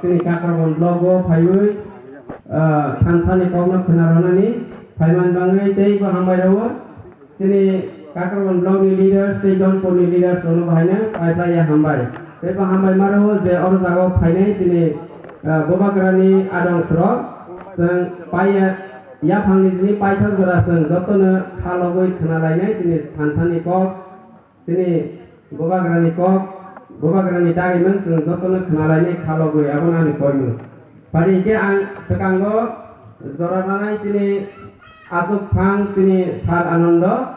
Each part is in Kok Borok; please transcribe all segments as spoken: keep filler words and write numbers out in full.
Chini Kakrabon block o phaiwi, ah, thansa ni kokno khwna rwnani phaimani bagwi teibo hambai rwo. Chini Kakrabon block ni leaders tei Donpur ni leaders rokno bahaino pai pai ya hambai. Teibo hambai ma rwo je oro jaga o phainai chini, ah, Bubagrani adong srok, chwng pai ya, yaphang ni chini paithak jora chwng jotono kha logwi khwna lainai chini thansa ni kok. Chini Bubagrani kok, Bubagrani dagimang chwng jotono khwnalainai kha logwi, abono ani koimung. Pari hinkhe ang swkango jora ranai chini achukphang chini Sir Anando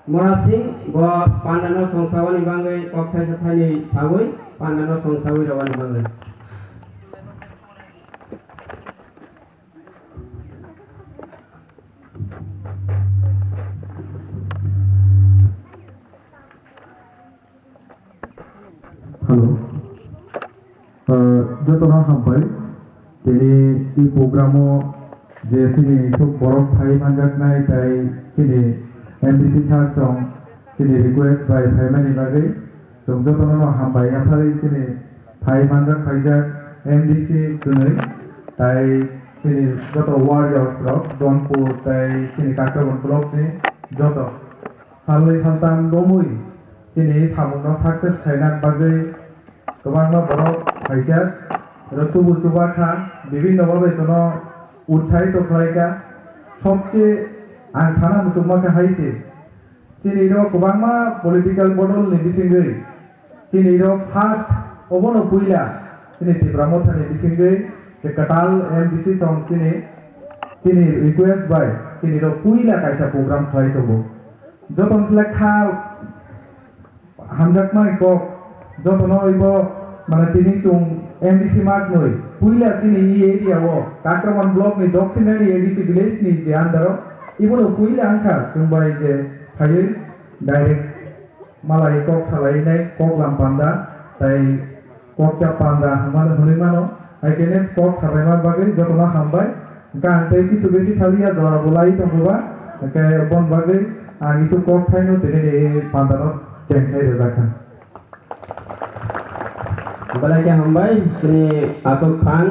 Mora Singh bo pandano songsaoni bagwi kok thaisa thainwi sawi pandano songsawi rwani bagwi. Hello. Ah, jotono hambai. Tini i program o je chini sok borok phai manjaknai tai chini M D C sir song chini request bai phaimani bagwi. Chwng jotono no hambai yapharwi chini phai manjak phaijak M D C chwnwi tai chini joto warriors rok Donpur tai chini Kakrabon block ni joto salnwi saltam romwi chini samungno success khaina bagwi kwbangma borok phaijak, oro tubu chuba kha, bibinno babe jono utsahi to khlaikha. Sobse ang sana muchungma kha hai se, chini ro kwbangma political bodol ni bisingwi chini ro first obono puila chini Tipra Motha ni bisingwi je kwtal M D C song chini, chini request bai chini ro puila kaisa program khlai tongo. Joto khlai kha hamjakmani kok, jotono ibo, mane, tini chwng M D C maknwi puila chini e area o Kakraman block ni Dokhin area A D C village ni je under o, ibono puila wngkha chwng bai je phaiwi direct malai kok salai nai kok lam panda tai Kokcha panda hwnmano hwnwi mano, hai khe kok salaima bagwi jotono hambai. Hwnkhe ang tei kisu besi saliya, jora bo lai tongo ba, hwnkhe bon bagwi ang kisu kok saino tini ni pandano cheng sai rwjak kha. Belai khe hambai chini achuk phan.